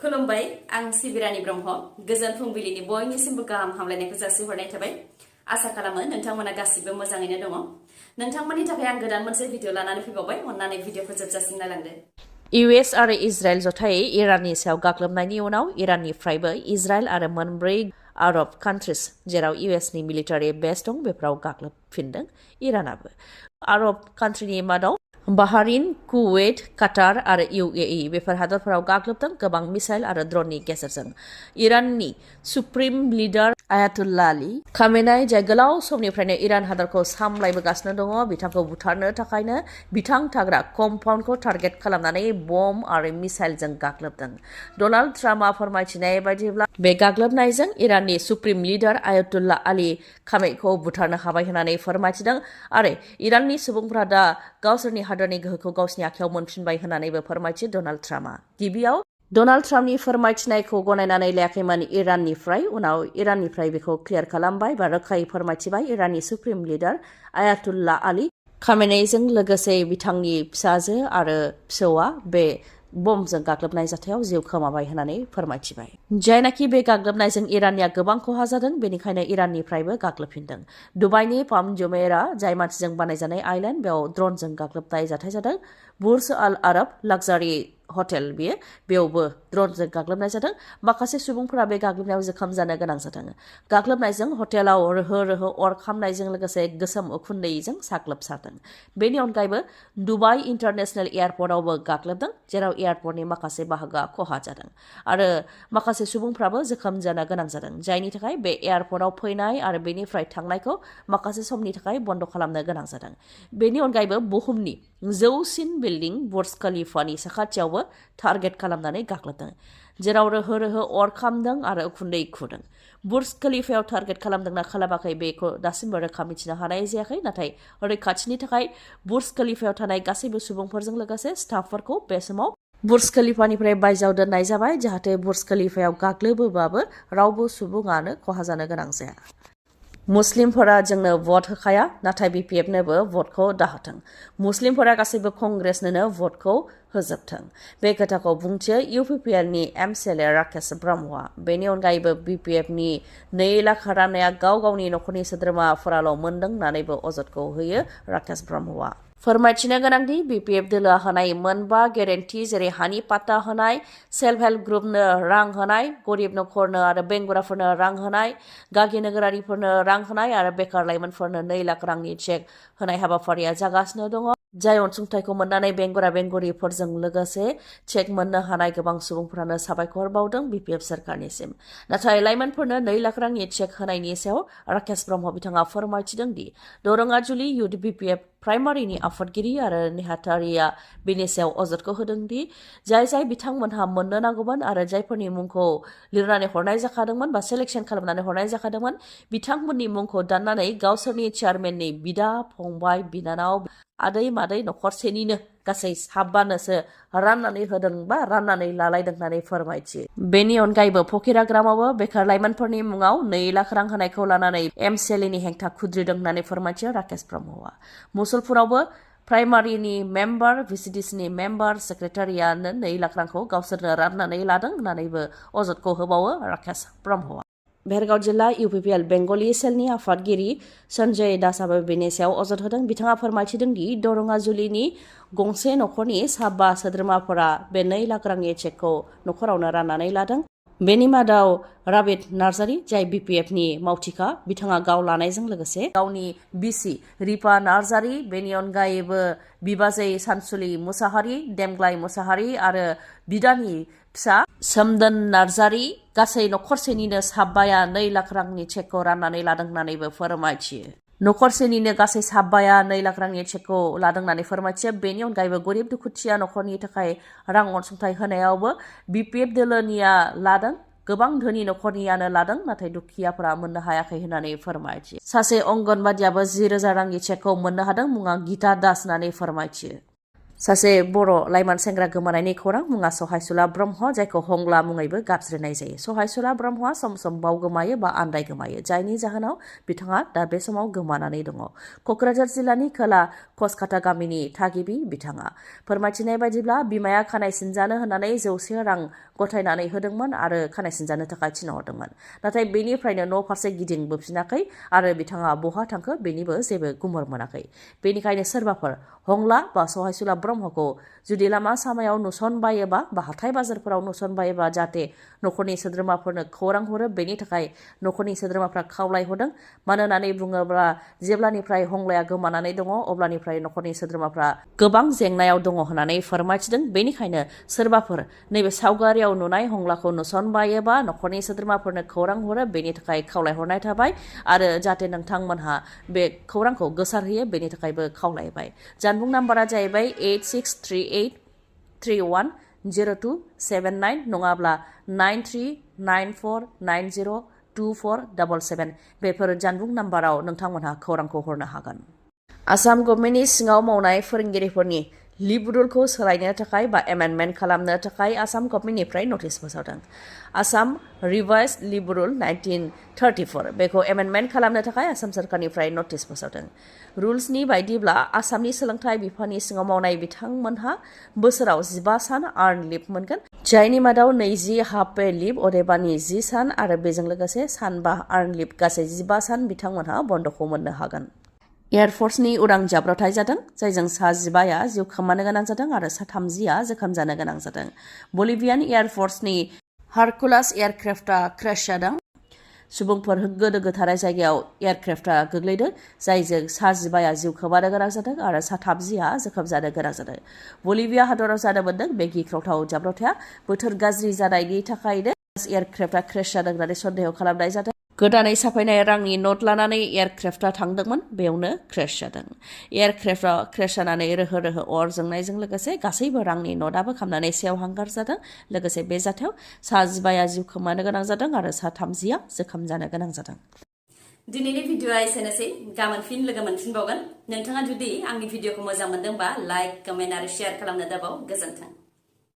खुलुमबाय आं सिबिरानि ब्रह्म गोजोन फुंबिलिनि बयनिसिमबो गाहाम हामलायनायखौ जासिहरनाय थाबाय आसा खालामो नोंथांमोना गासिबो मोजाङैनो दङ नोंथांमोननि थाखाय आं गोदान मोनसे भिडिअ लानानै फैबावबाय अन्नानै भिडिअखौ जोबजासिम नायलांदो US आरो इजराइल जथायै इराननि सायाव गाग्लोबनायनि उनाव इराननिफ्रायबो इजराइल आरो मोनब्रै आरब कान्ट्रिज जेराव USनि मिलिटारि बेस दं बेफोराव गाग्लोबफिनदों इरानाबो आरब कान्ट्रिनि मादाव बाहारिन कुवेत काटार आरो UAE बेफोर हादरफोराव गाग्लोबदों गोबां मिसाइल आरो ड्रननि गेजेरजों इराननि सुप्रिम लिडार आयातुल्ला आली खामेनाइ जाय गोलाव समनिफ्रायनो इरान हादरखौ सामलायबोगासिनो दङ बिथांखौ बुथारनो थाखायनो बिथां थाग्रा कम्पाउन्डखौ टार्गेट खालामनानै बम आरो मिसाइलजों गाग्लोबदों डनाल्ड ट्राम्पआ फोरमायथिनाय बायदिब्ला बे गाग्लोबनायजों इराननि सुप्रिम लिडार आयातुल्ला आली खामेइखौ बुथारनो हाबाय होननानै फोरमायथिदों आरो इराननि सुबुंफोरा दा गावसोरनि हादरनि गोहोखौ गावसोरनि आखायाव मोनफिनबाय होननानैबो फोरमायथि डनाल्ड ट्राम्पआ गिबियाव डनाल्ड ट्राम्पनि फोरमायथिनायखौ गनायनानै लायाखैमोन इराननिफ्राय उनाव इराननिफ्राय बेखौ क्लियार खालामबाय बा रोखायै फोरमायथिबाय इराननि सुप्रिम लिडार आयातुल्ला आली खामेनेइजों लोगोसे बिथांनि फिसाजो आरो फिसौआ बे बमजों गाग्लोबनाय जाथायाव जिउ खोमाबाय होननानै फोरमायथिबाय जायनाखि बे गाग्लोबनायजों इराननिया गोबां खहा जादों बेनिखायनो इराननिफ्रायबो गाग्लोबफिनदों दुबाइनि पाम जुमेरा जाय मानसिजों बानायजानाय आइलेन्ड बेयाव ड्रनजों गाग्लोबनाय जाथाय जादों बुर्ज अल अरब लाक्जारि हटेल बेयावबो ड्रनजों गाग्लोबनाय जादों माखासे सुबुंफोरा बे गाग्लोबनायाव जोखोम जानो गोनां जादों गाग्लोबनायजों हटेलाव रोहो रोहो अर खामनायजों लोगोसे गोसोम उखुन्दैजों साग्लोबसारदों बेनि अनगायैबो दुबाइ इन्टारनेशनेल एयारपर्टआवबो गाग्लोबदों जेराव एयारपर्टनि माखासे बाहागोआ खहा जादों आरो माखासे सुबुंफ्राबो जोखोम जानो गोनां जादों जायनि थाखाय बे एयारपर्टआव फैनाय आरो बेनिफ्राय थांनायखौ माखासे समनि थाखाय बन्द खालामनो गोनां जादों बेनि अनगायैबो बुहुमनि जौसिन बिल्डिं बुर्ज खलिफानि साखाथियावबो टार्गेट खालामनानै गाग्लोबदों जेराव रोहो रोहो अर खामदों आरो उखुन्दै खुदों बुर्ज खलिफायाव टार्गेट खालामदोंना खालामाखै बेखौ दासिमबो रोखा मिथिनो हानाय जायाखै नाथाय रैखाथिनि थाखाय बुर्ज खलिफायाव थानाय गासैबो सुबुंफोरजों लोगोसे स्टाफफोरखौ बे समाव बुर्ज खलिफानिफ्राय बायजोआव दोननाय जाबाय जाहाथे बुर्ज खलिफायाव गाग्लोबोबाबो रावबो सुबुङानो खहा जानो गोनां जाया मुस्लिमफोरा जोंनो भट होखाया नाथाय BPFनोबो भटखौ दाहोथों मुस्लिमफोरा गासैबो कंग्रेसनोनो भटखौ होजोबथों बे खोथाखौ बुंथियो UPPLनि MCLA राकेश ब्रह्मआ बेनि अनगायैबो BPFनि 2 लाख राननाया गाव गावनि नखरनि सोद्रोमाफोराल' मोनदों होननानैबो अजदखौ होयो राकेश ब्रह्मआ फोरमायथिनो गोनांदि BPF दोलोआ होनाय मोनबा गेरेन्टि जेरै हानि पाट्टा होनाय सेल्फ हेल्प ग्रुपनो रां होनाय गरिब नखरनो आरो बेंगुराफोरनो रां होनाय गागि नोगोरारिफोरनो रां होनाय आरो बेकार लाइमोनफोरनो 2 लाख रांनि चेक होनाय हाबाफारिया जागासिनो दङ जाय अनसुंथाइखौ मोननानै बेंगुरा बेंगुरिफोरजों लोगोसे चेक मोननो हानाय गोबां सुबुंफोरानो साबायखर बावदों BPF सोरखारनिसिम नाथाय लाइमोनफोरनो 2 लाख रांनि चेक होनायनि सायाव राकेश ब्रह्म बिथाङा फोरमायथिदों दि दरङाजुलि युथ BPF प्राइमारिनि आफादगिरि आरो नेहाथारिया बेनि सायाव अजदखौ होदों दि जाय बिथांमोनहा मोननो नांगौमोन आरो जायफोरनि मुंखौ लिरनानै हरनाय जाखादोंमोन बा सेलेक्शन खालामनानै हरनाय जाखादोंमोन बिथांमोननि मुंखौ दाननानै गावसोरनि चेयारमेननि बिदा फंबाय बिनानाव आदै मादै नखरसेनिनो गासै 7नोसो राननानै होदों बा राननानै लालायदों होननानै फोरमायथियो बेनि अनगायैबो फकिराग्रामावबो बेकार लाइमोनफोरनि मुङाव 2 लाख रां होनायखौ लानानै MCLAनि हेंथा खुद्रिदों होननानै फोरमायथियो राकेश ब्रह्मआ मुसलपुरावबो प्राइमारिनि मेम्बार VCDCनि मेम्बार सेक्रेटारियानो 2 लाख रांखौ गावसोरनो राननानै लादों होननानैबो अजदखौ होबावो राकेश ब्रह्मआ भेरगाव जिल्ला UPPL बेंगलि सेलनि आफादगिरि सन्जय दासआबो बेनि सायाव अजद होदों बिथाङा फोरमायथिदों दि दरङाजुलिनि गंसे नखरनि 5 सोद्रोमाफोरा बे 2 लाख रांनि चेकखौ नखरावनो राननानै लादों बेनि मादाव राबिट नार्जारी जाय BPFनि मावथिखा बिथाङा गाव लानायजों लोगोसे गावनि बिसि रिपा नार्जारी बेनि अनगायैबो बिबाजै सानसुलि मुसाहारि देमग्लाय मुसाहारि आरो बिदानि फिसा सोमदोन नार्जारी गासै नखरसेनिनो 7या 2 लाख रांनि चेकखौ राननानै लादों होननानैबो फोरमायथियो नखरसेनिनो गासै 7या 2 लाख रांनि चेकखौ लादों होननानै फोरमायथियो बेनि अनगायैबो गरिब दुखुथिया नखरनि थाखाय रां अनसुंथाइ होनायावबो BPF दोलोनिया लादों गोबां धोनि नखरनियानो लादों नाथाय दुखियाफोरा मोननो हायाखै होननानै फोरमायथियो सासे अंगनबादियाबो 10,000 रांनि चेकखौ मोननो हादों मुङा गीता दास होननानै फोरमायथियो सासे बर' लाइमोन सेंग्रा गोमानायनि खौरां मुङा सहायसुला ब्रह्म जायखौ हंला मुङैबो गाबज्रिनाय जायो। सहायसुला ब्रह्मआ सम सम बावगोमायो बा आन्दाय गोमायो जायनि जाहोनाव बिथाङा दा बे समाव गोमानानै दङ। क'क्राझार जिल्लानि खोला कसकाटा गामिनि थागिबि बिथाङा फोरमायथिनाय बायदिब्ला बिमाया खानाय सिनजानो होननानै 100 रां गथायनानै होदोंमोन आरो खानाय सिनजानो थाखाय थिनहरदोंमोन। नाथाय बेनिफ्रायनो न' फारसे गिदिंबोफिनाखै आरो बिथाङा बहा थांखो बेनिबो जेबो गुमुर मोनाखै। बेनिखायनो सोरबाफोर हंला बा सहायसुला ब्रह्मखौ जुदि लामा सामायाव नुसनबायोबा बा हाथाय बाजारफोराव नुसनबायोबा जाहाथे न'खरनि सोद्रोमाफोरनो खौरां हरो बेनि थाखाय न'खरनि सोद्रोमाफ्रा खावलायहरदों। मानो होननानै बुङोब्ला जेब्लानिफ्राय हंलाया गोमानानै दङ अब्लानिफ्राय न'खरनि सोद्रोमाफ्रा गोबां जेंनायाव दङ होननानै फोरमायथिदों। बेनिखायनो सोरबाफोर नैबे सावगारियाव नुनाय हंलाखौ नुसनबायोबा न'खरनि सोद्रोमाफोरनो खौरां हरो बेनि थाखाय खावलायहरनाय थाबाय आरो जाहाथे नोंथांमोनहा बे खौरांखौ गोसारहोयो बेनि थाखायबो खावलायबाय। जानबुं नाम्बारा जाहैबाय 8638310279 नङाब्ला 9394902477 बेफोर जानबुं नाम्बाराव नोंथांमोनहा खौरांखौ हरनो हागोन। आसाम गभर्नमेन्टनि सिङाव मावनाय फोरोंगिरिफोरनि लिभ रुलखौ सोलायनो थाखाय बा एमेन्डमेन्ट खालामनो थाखाय आसाम गभर्नमेन्टनिफ्राय नटिस फोसावदों। आसाम रिभाइज लिभ रुल 1934 बेखौ एमेन्डमेन्ट खालामनो थाखाय आसाम सोरखारनिफ्राय नटिस फोसावदों। रुल्सनि बायदिब्ला आसामनि सोलोंथाइ बिफाननि सिङाव मावनाय बिथांमोनहा बोसोराव 15 सान आर्न लिभ मोनगोन जायनि मादाव 20 हाफ पे लिभ अदेबानि 10 सान आरो बेजों लोगोसे सानबा आर्न लिभ गासै 15 सान बिथांमोनहा बन्द'खौ मोननो हागोन। एयारफर्सनि उदां जाब्रबथाय जादों जायजों सा 15 जिउ खोमानो गोनां जादों आरो सा 30 जोखोम जानो गोनां जादों। बलिभियान एयारफर्सनि हारकुलास एयारक्राफ्टआ क्रेश जादों। सुबुंफोर होंगो दोंगो थानाय जायगायाव एयारक्राफ्टआ गोग्लैदों जायजों सा 15 जिउ खोमानो गोनां जादों आरो सा 30 जोखोम जानो गोनां जादों। बलिभिया हादराव जानो मोनदों बे गिख्रंथाव जाब्रबथाया बोथोर गाज्रि जानायनि थाखायनो एयारक्राफ्टआ क्रेश जादों होननानै सन्देह खालामनाय जादों। गोदानै साफायनाय रांनि नट लानानै एयारक्राफ्टआ थांदोंमोन बेयावनो क्रेश जादों। एयारक्राफ्टआ क्रेश जानानै रोहो रोहो अर जोंनायजों लोगोसे गासैबो रांनि नटआबो खामनानै सेवहांगार जादों। लोगोसे बे जाथायाव सा 15 जिउ खोमानो गोनां जादों आरो सा 30 जोखोम जानो गोनां जादों। दिनैनि भिडिअआ एसेनोसै गाबोन फिन लोगो मोनफिनबावगोन। नोंथाङा जुदि आंनि भिडिअखौ मोजां मोनदोंबा लाइक कमेन्ट आरो शेयार खालामनो दाबाव। गोजोन्थों।